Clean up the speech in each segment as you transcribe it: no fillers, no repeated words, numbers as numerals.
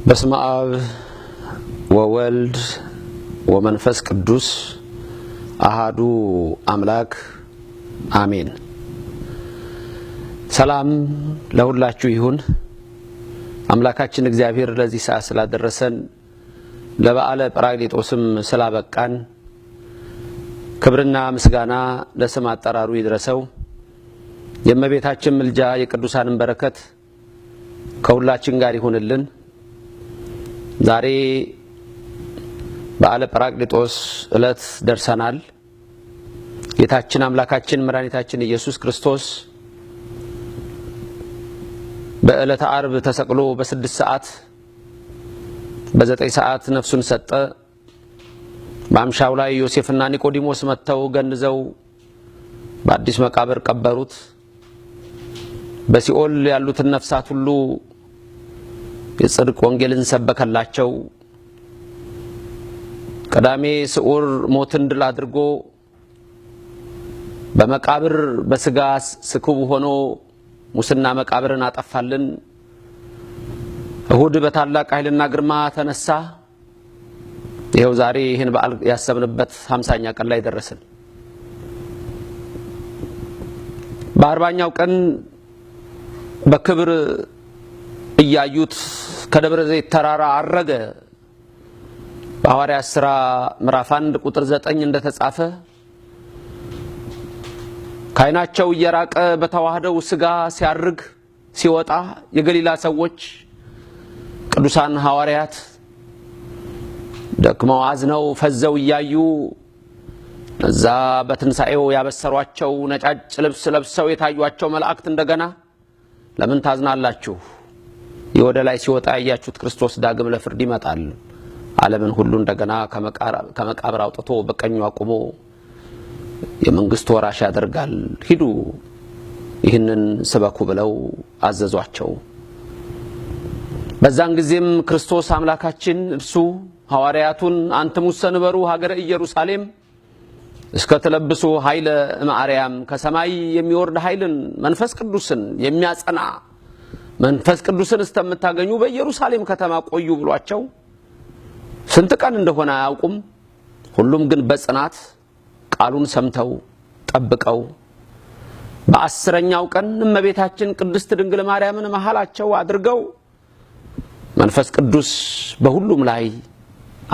በስመ አብ ወወልድ ወመንፈስ ቅዱስ አሃዱ አምላክ አሜን። ሰላም ለሁላችሁ ይሁን። አምላካችን እግዚአብሔር ለዚህ ሰዓት ስላደረሰን ለበዓለ ጰራቅሊጦስም ስላበቃን ክብርና ምስጋና ለስም አጠራሩ ይድረሰው። የእመቤታችን ምልጃ የቅዱሳንን በረከት ከሁላችን ጋር ይሁንልን። ዛሬ በዓለ ጰራቅሊጦስ ዕለት ደርሰናል። ጌታችን አምላካችን መድኃኒታችን ኢየሱስ ክርስቶስ በዕለተ ዓርብ ተሰቅሎ በ6 ሰዓት በ9 ሰዓት ነፍሱን ሰጠ። በአምሻው ላይ ዮሴፍና ኒቆዲሞስ መጥተው ገንዘው በአዲስ መቃብር ቀበሩት። በሲኦል ያሉትን ነፍሳት ሁሉ የጽድቅ ወንጌልን ሰበከላቸው። ቀዳሜ ስዑር ሞትን ድል አድርጎ በመቃብር በስጋ ስክቡ ሆኖ ሙስና መቃብርን አጠፋልን። እሁድ በታላቅ ኃይልና ግርማ ተነሳ። ይኸው ዛሬ ይህን በዓል ያሰብንበት 50ኛ ቀን ላይ ደረስን። በ40ኛው ቀን በክብር እያዩት ከደብረ ዘይት ተራራ አረገ። በሐዋርያት ሥራ ምዕራፍ 1 ቁጥር 9 እንደተጻፈ ከዓይናቸው እየራቀ በተዋህደው ስጋ ሲያርግ ሲወጣ የገሊላ ሰዎች ቅዱሳን ሐዋርያት ደክመው አዝነው ፈዘው እያዩ እዛ በትንሣኤው ያበሰሯቸው ነጫጭ ልብስ ለብሰው የታዩአቸው መላእክት እንደገና ለምን ታዝናላችሁ? ወደ ላይ ሲወጣ ያያችሁት ክርስቶስ ዳግም ለፍርድ ይመጣል። ዓለምን ሁሉ እንደገና ከመቃብር አውጥቶ በቀኙ አቁሞ የመንግስቱ ወራሽ ያደርጋል። ሂዱ ይህንን ስበኩ ብለው አዘዟቸው። በዛን ጊዜም ክርስቶስ አምላካችን እርሱ ሐዋርያቱን አንትሙሰ ንበሩ ሀገረ ኢየሩሳሌም እስከ ትለብሱ ኃይለ እምአርያም፣ ከሰማይ የሚወርድ ኃይልን መንፈስ ቅዱስን የሚያጸና መንፈስ ቅዱስን እስከምታገኙ በኢየሩሳሌም ከተማ ቆዩ ብሏቸው ስንት ቀን እንደሆነ አያውቁም። ሁሉም ግን በጽናት ቃሉን ሰምተው ጠብቀው በ10ኛው ቀን እመቤታችን ቅድስት ድንግል ማርያምን መሃላቸው አድርገው መንፈስ ቅዱስ በሁሉም ላይ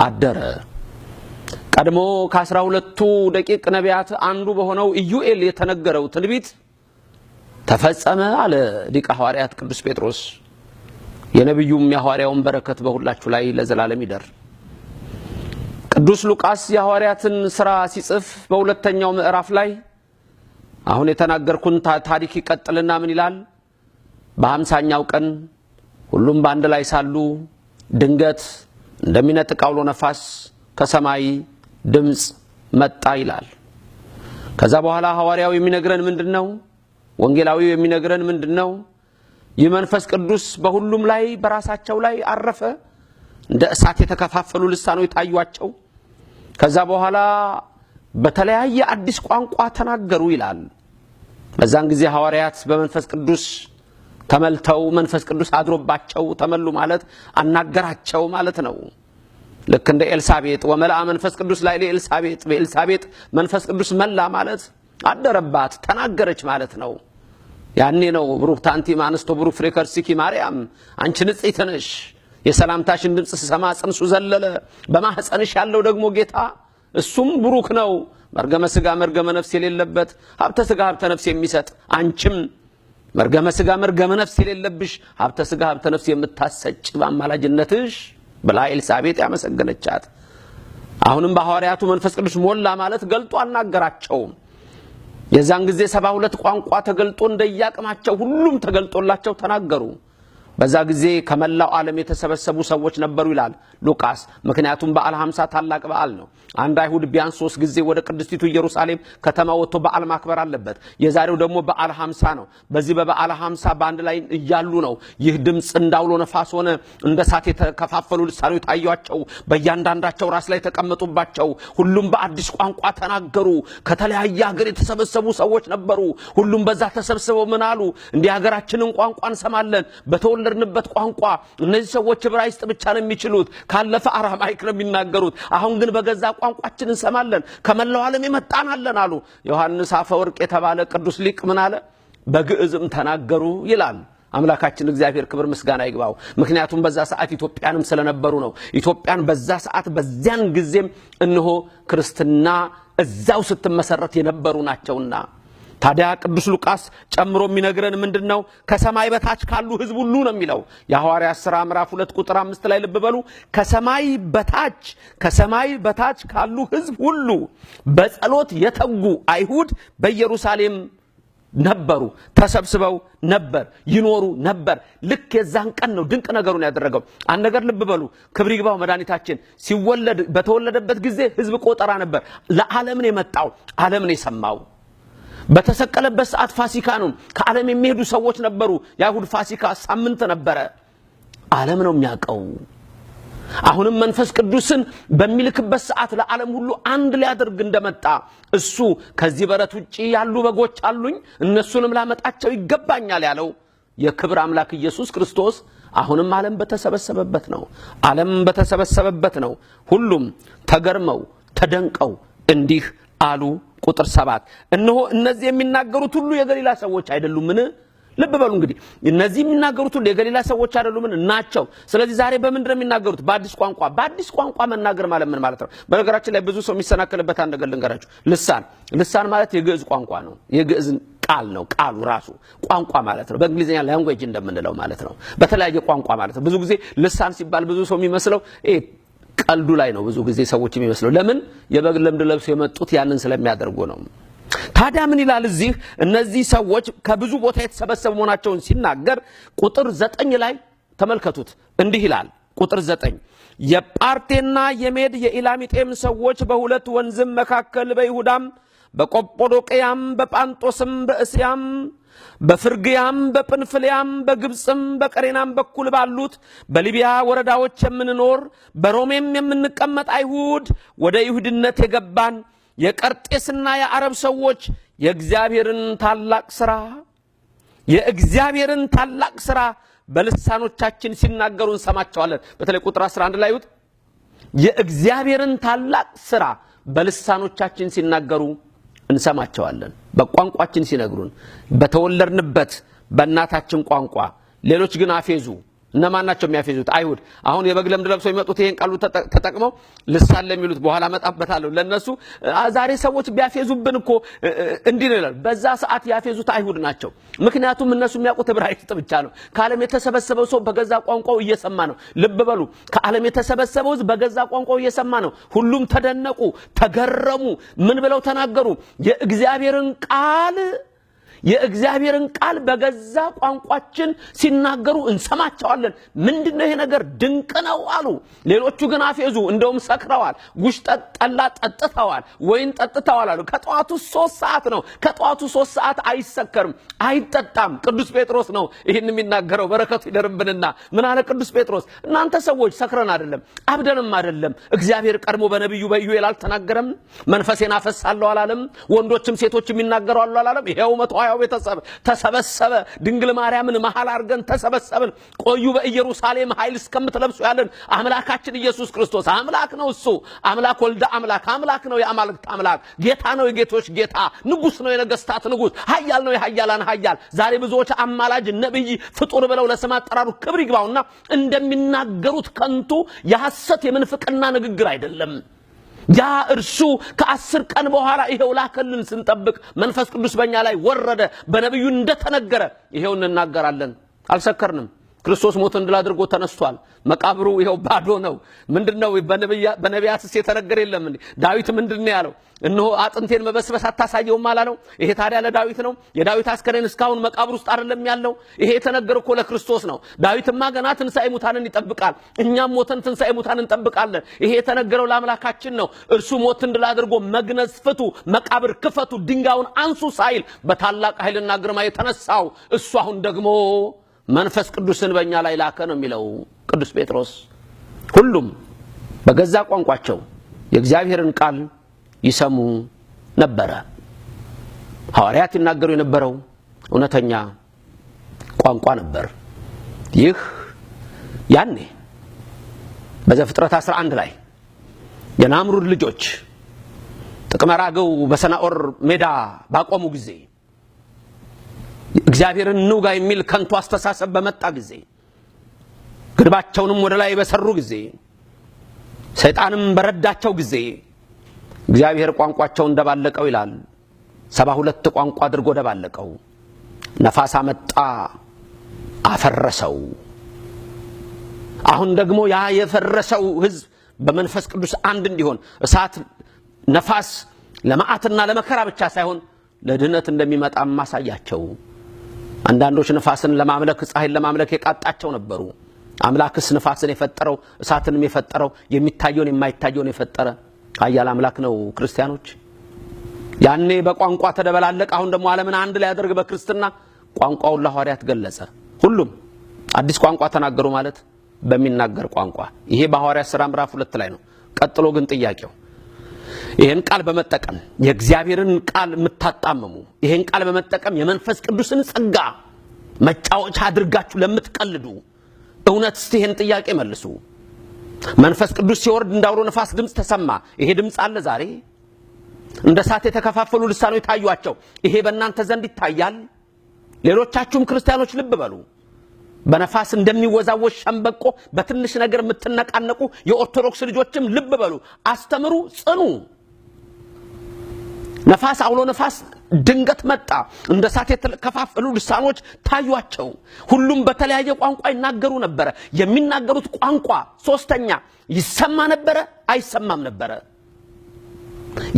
አደረ። ቀድሞ ከ12ቱ ደቂቅ ነቢያት አንዱ በሆነው ኢዩኤል የተነገረው ትንቢት ተፈጸመ አለ ሊቀ ሐዋርያት ቅዱስ ጴጥሮስ። የነቢዩም የሐዋርያውን በረከት በሁላችሁ ላይ ለዘላለም ይደር። ቅዱስ ሉቃስ የሐዋርያትን ሥራ ሲጽፍ በ2ኛው ምዕራፍ ላይ አሁን የተናገርኩን ታሪክ ይቀጥልና ምን ይላል? በ50ኛው ቀን ሁሉም በአንድ ላይ ሳሉ ድንገት እንደሚነጥቅ አውሎ ነፋስ ከሰማይ ድምፅ መጣ ይላል። ከዛ በኋላ ሐዋርያው የሚነግረን ምንድነው? ወንጌላዊው የሚነግረን ምንድነው? ይህ መንፈስ ቅዱስ በሁሉም ላይ በራሳቸው ላይ አረፈ። እንደ እሳት የተከፋፈሉ ልሳኖች ታዩአቸው። ከዛ በኋላ በተለያየ አዲስ ቋንቋ ተናገሩ ይላል። በዛን ጊዜ ሐዋርያት በመንፈስ ቅዱስ ተመልተው መንፈስ ቅዱስ አድሮባቸው ተመሉ ማለት አናገራቸው ማለት ነው። ልክ እንደ ኤልሳቤጥ ወመልአ መንፈስ ቅዱስ ላይ ለኤልሳቤጥ፣ በኤልሳቤጥ መንፈስ ቅዱስ መላ ማለት አደረባት ተናገረች ማለት ነው። ያኔ ነው ብሩክት አንቲ እምአንስቶ ብሩክ ፍሬ ከርሥኪ ማርያም፣ አንቺ ንጽሕት ነሽ፣ የሰላምታሽን ድምፅ ስሰማ ጽንሱ ዘለለ፣ በማህፀንሽ ያለው ደግሞ ጌታ እሱም ብሩክ ነው፣ መርገመ ስጋ መርገመ ነፍስ የሌለበት ሀብተ ስጋ ሀብተ ነፍስ የሚሰጥ፣ አንቺም መርገመ ስጋ መርገመ ነፍስ የሌለብሽ ሀብተ ስጋ ሀብተ ነፍስ የምታሰጭ በአማላጅነትሽ ብላ ኤልሳቤጥ ያመሰገነቻት። አሁንም በሐዋርያቱ መንፈስ ቅዱስ ሞላ ማለት ገልጦ አልናገራቸውም። የዛን ጊዜ 72 ቋንቋ ተገልጦ እንደያቅማቸው ሁሉም ተገልጦላቸው ተናገሩ። በዛ ጊዜ ከመላው ዓለም የተሰበሰቡ ሰዎች ነበሩ ይላል ሉቃስ። ምክንያቱም በዓለ 50 ታላቅ በዓል ነው። አንድ አይሁድ ቢያንስ 3 ጊዜ ወደ ቅድስቲቱ ኢየሩሳሌም ከተማ ወጥቶ በዓል ማክበር አለበት። የዛሬው ደግሞ በዓለ 50 ነው። በዚህ በበዓለ 50 በአንድ ላይ እያሉ ነው ይህ ድምፅ እንዳውሎ ነፋስ ሆነ፣ እንደ እሳት የተከፋፈሉ ልሳኖች ታዩአቸው፣ በእያንዳንዳቸው ራስ ላይ ተቀመጡባቸው። ሁሉም በአዲስ ቋንቋ ተናገሩ። ከተለያየ ሀገር የተሰበሰቡ ሰዎች ነበሩ። ሁሉም በዛ ተሰብስበው ምን አሉ? እንዲህ ሀገራችንን ቋንቋ እንሰማለን፣ በተወለድንበት ቋንቋ። እነዚህ ሰዎች ዕብራይስጥ ብቻ ነው የሚችሉት፣ ካለፈ አራማይክ ነው የሚናገሩት። አሁን ግን በገዛ ቋንቋችን እንሰማለን፣ ከመላው ዓለም የመጣን አለን አሉ። ዮሐንስ አፈወርቅ የተባለ ቅዱስ ሊቅ ምን አለ? በግዕዝም ተናገሩ ይላል። አምላካችን እግዚአብሔር ክብር ምስጋና ይግባው። ምክንያቱም በዛ ሰዓት ኢትዮጵያንም ስለነበሩ ነው። ኢትዮጵያን በዛ ሰዓት በዚያን ጊዜም እነሆ ክርስትና እዛው ስትመሰረት የነበሩ ናቸውና። ታዲያ ቅዱስ ሉቃስ ጨምሮ የሚነግረን ምንድን ነው? ከሰማይ በታች ካሉ ሕዝብ ሁሉ ነው የሚለው። የሐዋርያት ሥራ ምዕራፍ 2 ቁጥር 5 ላይ ልብ በሉ። ከሰማይ በታች ካሉ ሕዝብ ሁሉ በጸሎት የተጉ አይሁድ በኢየሩሳሌም ነበሩ፣ ተሰብስበው ነበር፣ ይኖሩ ነበር። ልክ የዛን ቀን ነው ድንቅ ነገሩን ያደረገው። አንድ ነገር ልብ በሉ። ክብር ይግባው መድኃኒታችን ሲወለድ በተወለደበት ጊዜ ሕዝብ ቆጠራ ነበር። ለዓለም ነው የመጣው፣ ዓለም ነው የሰማው። በተሰቀለበት ሰዓት ፋሲካ ነው። ከዓለም የሚሄዱ ሰዎች ነበሩ። የአይሁድ ፋሲካ ሳምንት ነበረ። ዓለም ነው የሚያውቀው። አሁንም መንፈስ ቅዱስን በሚልክበት ሰዓት ለዓለም ሁሉ አንድ ሊያደርግ እንደመጣ እሱ ከዚህ በረት ውጪ ያሉ በጎች አሉኝ፣ እነሱንም ላመጣቸው ይገባኛል ያለው የክብር አምላክ ኢየሱስ ክርስቶስ አሁንም ዓለም በተሰበሰበበት ነው። ዓለም በተሰበሰበበት ነው። ሁሉም ተገርመው ተደንቀው እንዲህ አሉ። ቁጥር 7፣ እነሆ እነዚህ የሚናገሩት ሁሉ የገሊላ ሰዎች አይደሉምን? ልብ በሉ እንግዲህ፣ እነዚህ የሚናገሩት ሁሉ የገሊላ ሰዎች አይደሉምን? ናቸው። ስለዚህ ዛሬ በምንድን ነው የሚናገሩት? በአዲስ ቋንቋ። በአዲስ ቋንቋ መናገር ማለት ምን ማለት ነው? በነገራችን ላይ ብዙ ሰው የሚሰናከልበት አንድ ነገር ልንገራችሁ። ልሳን፣ ልሳን ማለት የግዕዝ ቋንቋ ነው። የግዕዝ ቃል ነው። ቃሉ ራሱ ቋንቋ ማለት ነው። በእንግሊዝኛ language እንደምንለው ማለት ነው። በተለያየ ቋንቋ ማለት ነው። ብዙ ጊዜ ልሳን ሲባል ብዙ ሰው የሚመስለው ቀልዱ ላይ ነው። ብዙ ጊዜ ሰዎች የሚመስለው ለምን የበግ ለምድ ለብሰው የመጡት ያንን ስለሚያደርጉ ነው። ታዲያ ምን ይላል እዚህ? እነዚህ ሰዎች ከብዙ ቦታ የተሰበሰቡ መሆናቸውን ሲናገር ቁጥር 9 ላይ ተመልከቱት። እንዲህ ይላል፣ ቁጥር 9፣ የጳርቴና የሜድ የኢላሚጤም ሰዎች፣ በሁለት ወንዝም መካከል በይሁዳም በቆጶዶቅያም በጳንጦስም በእስያም በፍርግያም በጵንፍልያም በግብፅም በቀሬናም በኩል ባሉት በሊቢያ ወረዳዎች የምንኖር፣ በሮሜም የምንቀመጥ አይሁድ፣ ወደ ይሁድነት የገባን የቀርጤስና የአረብ ሰዎች የእግዚአብሔርን ታላቅ ሥራ በልሳኖቻችን ሲናገሩ እንሰማቸዋለን። በተለይ ቁጥር 11 ላይ እዩት። የእግዚአብሔርን ታላቅ ሥራ በልሳኖቻችን ሲናገሩ እንሰማቸዋለን። በቋንቋችን ሲነግሩን፣ በተወለድንበት በእናታችን ቋንቋ። ሌሎች ግን አፌዙ። እነማን ናቸው የሚያፌዙት? አይሁድ። አሁን የበግ ለምድ ለብሰው የሚመጡት ይሄን ቃሉ ተጠቅመው ልሳን ለሚሉት በኋላ እመጣበታለሁ። ለነሱ ዛሬ ሰዎች ቢያፌዙብን እኮ እንዲህ ነው ይላሉ። በዛ ሰዓት ያፌዙት አይሁድ ናቸው። ምክንያቱም እነሱ የሚያውቁት ዕብራይስጥ ብቻ ነው። ከዓለም የተሰበሰበው ሰው በገዛ ቋንቋው እየሰማ ነው። ልብ በሉ። ከዓለም የተሰበሰበው ሕዝብ በገዛ ቋንቋው እየሰማ ነው። ሁሉም ተደነቁ፣ ተገረሙ። ምን ብለው ተናገሩ? የእግዚአብሔርን ቃል በገዛ ቋንቋችን ሲናገሩ እንሰማቸዋለን። ምንድን ነው ይሄ ነገር? ድንቅ ነው አሉ። ሌሎቹ ግን አፌዙ። እንደውም ሰክረዋል፣ ጉሽ ጠላ ጠጥተዋል፣ ወይን ጠጥተዋል አሉ። ከጠዋቱ 3 ሰዓት ነው። ከጠዋቱ 3 ሰዓት አይሰከርም፣ አይጠጣም። ቅዱስ ጴጥሮስ ነው ይህን የሚናገረው። በረከቱ ይደርብንና ምን አለ ቅዱስ ጴጥሮስ? እናንተ ሰዎች ሰክረን አይደለም፣ አብደንም አይደለም። እግዚአብሔር ቀድሞ በነቢዩ በኢዩኤል አልተናገረም? መንፈሴን አፈሳለሁ አላለም? ወንዶችም ሴቶችም ይናገራሉ አላለም? ይሄው 120ው ቤተሰብ ተሰበሰበ። ድንግል ማርያምን መሃል አድርገን ተሰበሰብን። ቆዩ በኢየሩሳሌም ኃይል እስከምትለብሱ ያለን አምላካችን ኢየሱስ ክርስቶስ አምላክ ነው። እሱ አምላክ ወልደ አምላክ አምላክ ነው። የአማልክት አምላክ ጌታ ነው። የጌቶች ጌታ ንጉሥ ነው። የነገስታት ንጉሥ፣ ኃያል ነው። የኃያላን ኃያል። ዛሬ ብዙዎች አማላጅ፣ ነቢይ፣ ፍጡር ብለው ለስም አጠራሩ ክብር ይግባውና እንደሚናገሩት ከንቱ የሐሰት የምንፍቅና ንግግር አይደለም። ያ እርሱ ከ10 ቀን በኋላ ይሄው ላከልን። ስንጠብቅ መንፈስ ቅዱስ በእኛ ላይ ወረደ። በነቢዩ እንደተነገረ ይሄው እንናገራለን። አልሰከርንም። ክርስቶስ ሞትን ድል አድርጎ ተነስቷል። መቃብሩ ይኸው ባዶ ነው። ምንድነው? በነቢያትስ የተነገረ የለም እንዴ? ዳዊት ምንድን ነው ያለው? እነሆ አጥንቴን መበስበስ አታሳየውም አላለው? ይሄ ታዲያ ለዳዊት ነው? የዳዊት አስከሬን እስካሁን መቃብር ውስጥ አይደለም ያለው? ይሄ የተነገረ እኮ ለክርስቶስ ነው። ዳዊትማ ገና ትንሣኤ ሙታንን ይጠብቃል። እኛም ሞተን ትንሣኤ ሙታንን እንጠብቃለን። ይሄ የተነገረው ለአምላካችን ነው። እርሱ ሞትን ድል አድርጎ መግነዝ ፍቱ፣ መቃብር ክፈቱ፣ ድንጋዩን አንሱ ሳይል በታላቅ ኃይልና ግርማ የተነሳው እሱ አሁን ደግሞ መንፈስ ቅዱስን በእኛ ላይ ላከ ነው የሚለው ቅዱስ ጴጥሮስ። ሁሉም በገዛ ቋንቋቸው የእግዚአብሔርን ቃል ይሰሙ ነበረ። ሐዋርያት ይናገሩ የነበረው እውነተኛ ቋንቋ ነበር። ይህ ያኔ በዘፍጥረት 11 ላይ የናምሩድ ልጆች ጥቅመ ራግው በሰናዖር ሜዳ ባቆሙ ጊዜ፣ እግዚአብሔርን እንውጋ የሚል ከንቱ አስተሳሰብ በመጣ ጊዜ፣ ግድባቸውንም ወደ ላይ በሰሩ ጊዜ፣ ሰይጣንም በረዳቸው ጊዜ እግዚአብሔር ቋንቋቸውን ደባለቀው ይላል። 72 ቋንቋ አድርጎ ደባለቀው። ነፋስ አመጣ፣ አፈረሰው። አሁን ደግሞ ያ የፈረሰው ሕዝብ በመንፈስ ቅዱስ አንድ እንዲሆን እሳት ነፋስ ለመዓትና ለመከራ ብቻ ሳይሆን ለድህነት እንደሚመጣ ማሳያቸው። አንዳንዶች ነፋስን ለማምለክ፣ ፀሐይን ለማምለክ የቃጣቸው ነበሩ። አምላክስ ነፋስን የፈጠረው፣ እሳትንም የፈጠረው፣ የሚታየውን የማይታየውን የፈጠረ ኃያል አምላክ ነው። ክርስቲያኖች፣ ያኔ በቋንቋ ተደበላለቀ። አሁን ደግሞ ዓለምን አንድ ላይ ያደርግ በክርስትና ቋንቋውን ለሐዋርያት ገለጸ። ሁሉም አዲስ ቋንቋ ተናገሩ ማለት በሚናገር ቋንቋ። ይሄ በሐዋርያት ሥራ ምዕራፍ 2 ላይ ነው። ቀጥሎ ግን ጥያቄው፣ ይህን ቃል በመጠቀም የእግዚአብሔርን ቃል የምታጣምሙ፣ ይህን ቃል በመጠቀም የመንፈስ ቅዱስን ጸጋ መጫወቻ አድርጋችሁ ለምትቀልዱ፣ እውነት እስቲ ይህን ጥያቄ መልሱ። መንፈስ ቅዱስ ሲወርድ እንዳውሎ ነፋስ ድምፅ ተሰማ። ይሄ ድምፅ አለ ዛሬ? እንደ እሳት የተከፋፈሉ ልሳኖች ታዩአቸው። ይሄ በእናንተ ዘንድ ይታያል? ሌሎቻችሁም ክርስቲያኖች ልብ በሉ። በነፋስ እንደሚወዛወዝ ሸምበቆ በትንሽ ነገር የምትነቃነቁ የኦርቶዶክስ ልጆችም ልብ በሉ። አስተምሩ፣ ጽኑ። ነፋስ፣ አውሎ ነፋስ ድንገት መጣ። እንደ እሳት የተከፋፈሉ ልሳኖች ታዩአቸው። ሁሉም በተለያየ ቋንቋ ይናገሩ ነበረ። የሚናገሩት ቋንቋ ሶስተኛ ይሰማ ነበረ? አይሰማም ነበረ?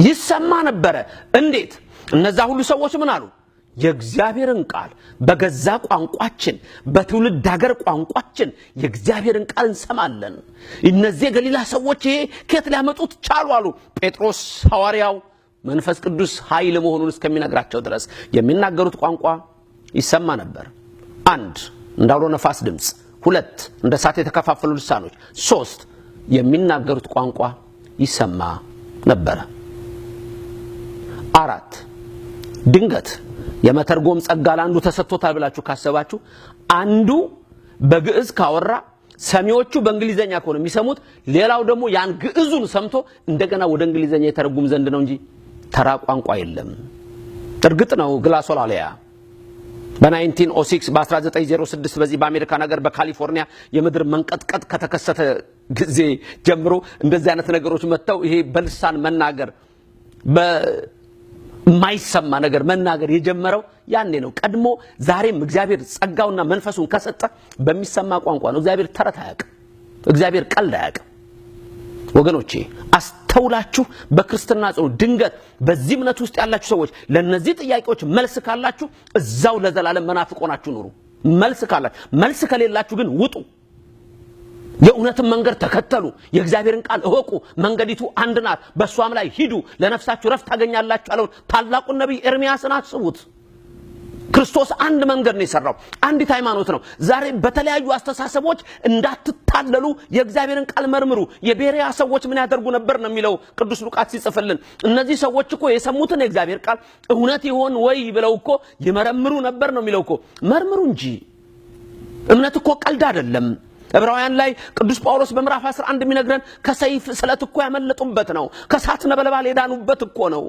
ይሰማ ነበረ። እንዴት? እነዛ ሁሉ ሰዎች ምን አሉ? የእግዚአብሔርን ቃል በገዛ ቋንቋችን፣ በትውልድ ሀገር ቋንቋችን የእግዚአብሔርን ቃል እንሰማለን። እነዚህ የገሊላ ሰዎች ይሄ ከየት ሊያመጡት ቻሉ አሉ። ጴጥሮስ ሐዋርያው መንፈስ ቅዱስ ኃይል መሆኑን እስከሚነግራቸው ድረስ የሚናገሩት ቋንቋ ይሰማ ነበር። አንድ፣ እንዳውሎ ነፋስ ድምፅ፣ ሁለት፣ እንደ እሳት የተከፋፈሉ ልሳኖች፣ ሶስት፣ የሚናገሩት ቋንቋ ይሰማ ነበረ። አራት፣ ድንገት የመተርጎም ጸጋ ለአንዱ ተሰጥቶታል ብላችሁ ካሰባችሁ፣ አንዱ በግዕዝ ካወራ ሰሚዎቹ በእንግሊዘኛ ከሆነ የሚሰሙት፣ ሌላው ደግሞ ያን ግዕዙን ሰምቶ እንደገና ወደ እንግሊዘኛ የተረጉም ዘንድ ነው እንጂ ተራ ቋንቋ የለም። እርግጥ ነው ግላሶላሊያ በ1906፣ በ1906 በዚህ በአሜሪካ ነገር በካሊፎርኒያ የምድር መንቀጥቀጥ ከተከሰተ ጊዜ ጀምሮ እንደዚህ አይነት ነገሮች መጥተው ይሄ በልሳን መናገር፣ በማይሰማ ነገር መናገር የጀመረው ያኔ ነው። ቀድሞ ዛሬም እግዚአብሔር ጸጋውና መንፈሱን ከሰጠ በሚሰማ ቋንቋ ነው። እግዚአብሔር ተረት አያውቅም። እግዚአብሔር ቀልድ አያውቅም። ወገኖቼ፣ አስተውላችሁ በክርስትና ጽኑ። ድንገት በዚህ እምነት ውስጥ ያላችሁ ሰዎች ለነዚህ ጥያቄዎች መልስ ካላችሁ እዛው ለዘላለም መናፍቅ ሆናችሁ ኑሩ። መልስ ካላችሁ፣ መልስ ከሌላችሁ ግን ውጡ። የእውነትን መንገድ ተከተሉ። የእግዚአብሔርን ቃል እወቁ። መንገዲቱ አንድ ናት፣ በእሷም ላይ ሂዱ፣ ለነፍሳችሁ ረፍት ታገኛላችሁ ያለውን ታላቁን ነቢይ ኤርምያስን አስቡት። ክርስቶስ አንድ መንገድ ነው የሰራው፣ አንዲት ሃይማኖት ነው። ዛሬ በተለያዩ አስተሳሰቦች እንዳትታለሉ የእግዚአብሔርን ቃል መርምሩ። የቤሪያ ሰዎች ምን ያደርጉ ነበር ነው የሚለው ቅዱስ ሉቃስ ሲጽፍልን። እነዚህ ሰዎች እኮ የሰሙትን የእግዚአብሔር ቃል እውነት ይሆን ወይ ብለው እኮ ይመረምሩ ነበር ነው የሚለው እኮ። መርምሩ እንጂ፣ እምነት እኮ ቀልድ አይደለም። ዕብራውያን ላይ ቅዱስ ጳውሎስ በምዕራፍ 11 የሚነግረን ከሰይፍ ስለት እኮ ያመለጡበት ነው። ከእሳት ነበልባል የዳኑበት እኮ ነው።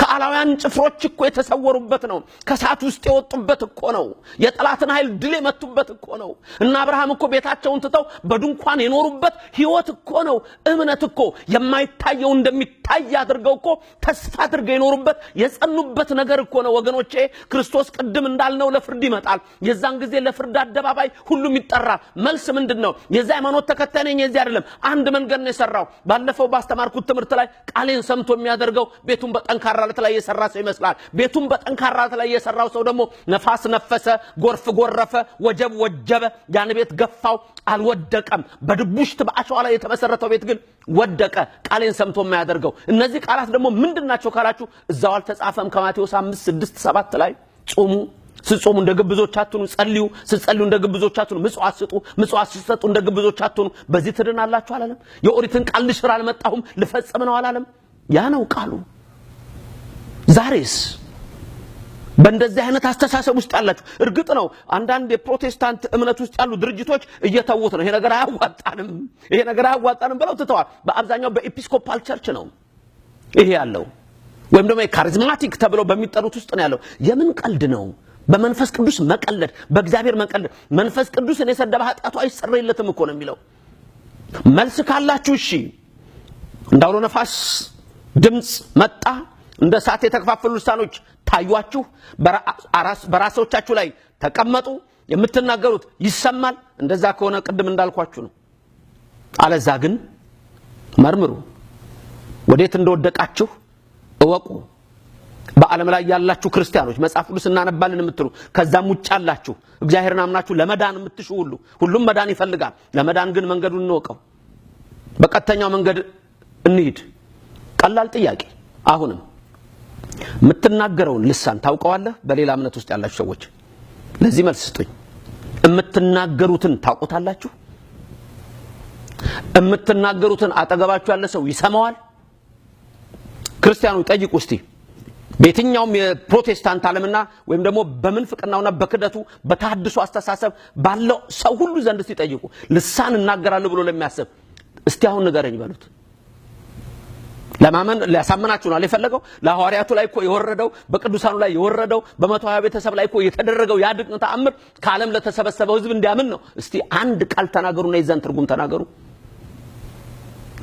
ከአላውያን ጭፍሮች እኮ የተሰወሩበት ነው። ከእሳት ውስጥ የወጡበት እኮ ነው። የጠላትን ኃይል ድል የመቱበት እኮ ነው። እና አብርሃም እኮ ቤታቸውን ትተው በድንኳን የኖሩበት ሕይወት እኮ ነው። እምነት እኮ የማይታየው እንደሚታይ አድርገው እኮ ተስፋ አድርገው የኖሩበት፣ የጸኑበት ነገር እኮ ነው። ወገኖቼ፣ ክርስቶስ ቅድም እንዳልነው ለፍርድ ይመጣል። የዛን ጊዜ ለፍርድ አደባባይ ሁሉም ይጠራል። መልስ ምንድን ነው? የዚህ ሃይማኖት ተከታይ ነኝ፣ የዚህ አይደለም። አንድ መንገድ ነው የሰራው። ባለፈው ባስተማርኩት ትምህርት ላይ ቃሌን ሰምቶ የሚያደርገው ቤቱን በጠንካራ አለት ላይ የሰራ ሰው ይመስላል። ቤቱን በጠንካራ አለት ላይ የሰራው ሰው ደግሞ ነፋስ ነፈሰ፣ ጎርፍ ጎረፈ፣ ወጀብ ወጀበ፣ ያን ቤት ገፋው፣ አልወደቀም። በድቡሽት በአሸዋ ላይ የተመሰረተው ቤት ግን ወደቀ። ቃሌን ሰምቶ የማያደርገው። እነዚህ ቃላት ደግሞ ምንድን ናቸው ካላችሁ እዛው አልተጻፈም? ከማቴዎስ 5፣ 6፣ 7 ላይ ጹሙ፣ ስትጾሙ እንደ ግብዞች አትሁኑ፣ ጸልዩ፣ ስትጸልዩ እንደ ግብዞች አትሁኑ፣ ምጽዋት ስጡ፣ ምጽዋት ስትሰጡ እንደ ግብዞች አትሁኑ፣ በዚህ ትድናላችሁ አላለም? የኦሪትን ቃል ልሽር አልመጣሁም ልፈጽም ነው አላለም? ያ ነው ቃሉ። ዛሬስ በእንደዚህ አይነት አስተሳሰብ ውስጥ ያላችሁ፣ እርግጥ ነው አንዳንድ የፕሮቴስታንት እምነት ውስጥ ያሉ ድርጅቶች እየተዉት ነው። ይሄ ነገር አያዋጣንም፣ ይሄ ነገር አያዋጣንም ብለው ትተዋል። በአብዛኛው በ Episcopal Church ነው ይሄ ያለው፣ ወይም ደግሞ የ charismatic ተብለው በሚጠሩት ውስጥ ነው ያለው። የምን ቀልድ ነው? በመንፈስ ቅዱስ መቀለድ፣ በእግዚአብሔር መቀለድ። መንፈስ ቅዱስን የሰደበ ኃጢአቱ አይሰረይለትም እኮ ነው የሚለው። መልስ ካላችሁ እሺ። እንደ አውሎ ነፋስ ድምፅ መጣ፣ እንደ እሳት የተከፋፈሉ ልሳኖች ታዩአችሁ፣ በራሶቻችሁ ላይ ተቀመጡ፣ የምትናገሩት ይሰማል። እንደዛ ከሆነ ቅድም እንዳልኳችሁ ነው። አለዛ ግን መርምሩ፣ ወዴት እንደወደቃችሁ እወቁ። በዓለም ላይ ያላችሁ ክርስቲያኖች፣ መጽሐፍ ቅዱስ እናነባለን የምትሉ፣ ከዛም ውጭ ያላችሁ፣ እግዚአብሔርን አምናችሁ ለመዳን የምትሹ ሁሉ፣ ሁሉም መዳን ይፈልጋል። ለመዳን ግን መንገዱን እንወቀው። በቀጥተኛው መንገድ እንሂድ። ቀላል ጥያቄ። አሁንም የምትናገረውን ልሳን ታውቀዋለህ? በሌላ እምነት ውስጥ ያላችሁ ሰዎች ለዚህ መልስ ስጡኝ። የምትናገሩትን ታውቁታላችሁ? የምትናገሩትን አጠገባችሁ ያለ ሰው ይሰማዋል? ክርስቲያኑ ጠይቁ እስቲ። በየትኛውም የፕሮቴስታንት ዓለምና ወይም ደግሞ በምንፍቅናውና በክደቱ በተሐድሶ አስተሳሰብ ባለው ሰው ሁሉ ዘንድ እስቲ ጠይቁ። ልሳን እናገራለሁ ብሎ ለሚያስብ እስቲ አሁን ንገረኝ በሉት። ለማመን ሊያሳምናችሁ ነው የፈለገው። ለሐዋርያቱ ላይ እኮ የወረደው፣ በቅዱሳኑ ላይ የወረደው፣ በ120 ቤተሰብ ላይ እኮ የተደረገው ያ ድንቅ ተአምር ከዓለም ለተሰበሰበው ሕዝብ እንዲያምን ነው። እስቲ አንድ ቃል ተናገሩና የዛን ትርጉም ተናገሩ።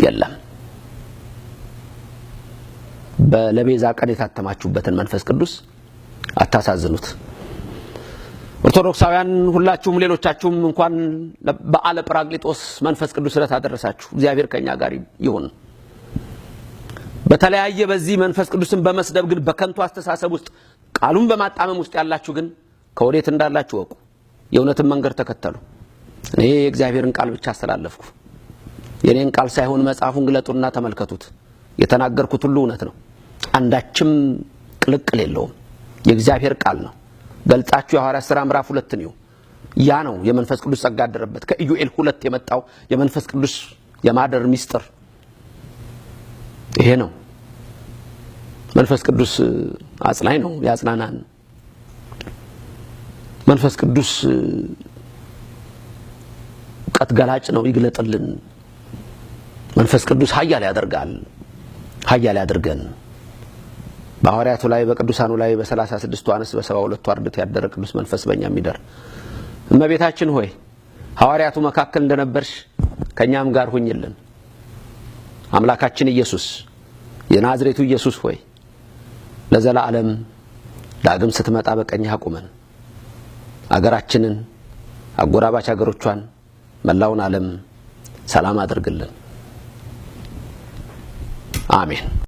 የለም። ለቤዛ ቀን የታተማችሁበትን መንፈስ ቅዱስ አታሳዝኑት። ኦርቶዶክሳውያን ሁላችሁም ሌሎቻችሁም እንኳን በዓለ ጰራቅሊጦስ መንፈስ ቅዱስ ዕለት አደረሳችሁ። እግዚአብሔር ከኛ ጋር ይሁን። በተለያየ በዚህ መንፈስ ቅዱስን በመስደብ ግን በከንቱ አስተሳሰብ ውስጥ ቃሉን በማጣመም ውስጥ ያላችሁ ግን ከወዴት እንዳላችሁ ወቁ። የእውነትን መንገድ ተከተሉ። እኔ የእግዚአብሔርን ቃል ብቻ አስተላለፍኩ። የኔን ቃል ሳይሆን መጽሐፉን ግለጡና ተመልከቱት። የተናገርኩት ሁሉ እውነት ነው። አንዳችም ቅልቅል የለውም። የእግዚአብሔር ቃል ነው። ገልጣችሁ የሐዋርያት ሥራ ምዕራፍ 2 ነው። ያ ነው የመንፈስ ቅዱስ ጸጋ ያደረበት። ከኢዩኤል 2 የመጣው የመንፈስ ቅዱስ የማደር ሚስጥር ይሄ ነው። መንፈስ ቅዱስ አጽናኝ ነው፣ ያጽናናን። መንፈስ ቅዱስ እውቀት ገላጭ ነው፣ ይግለጥልን። መንፈስ ቅዱስ ኃያል ያደርጋል፣ ኃያል ያድርገን። በሐዋርያቱ ላይ በቅዱሳኑ ላይ በ36ቱ አንስት በ72ቱ አርድእት ያደረ ቅዱስ መንፈስ በእኛ የሚደር። እመቤታችን ሆይ ሐዋርያቱ መካከል እንደነበርሽ ከኛም ጋር ሁኝልን። አምላካችን ኢየሱስ የናዝሬቱ ኢየሱስ ሆይ ለዘላለም ዳግም ስትመጣ በቀኝህ አቁመን። አገራችንን፣ አጎራባች አገሮቿን፣ መላውን ዓለም ሰላም አድርግልን። አሜን።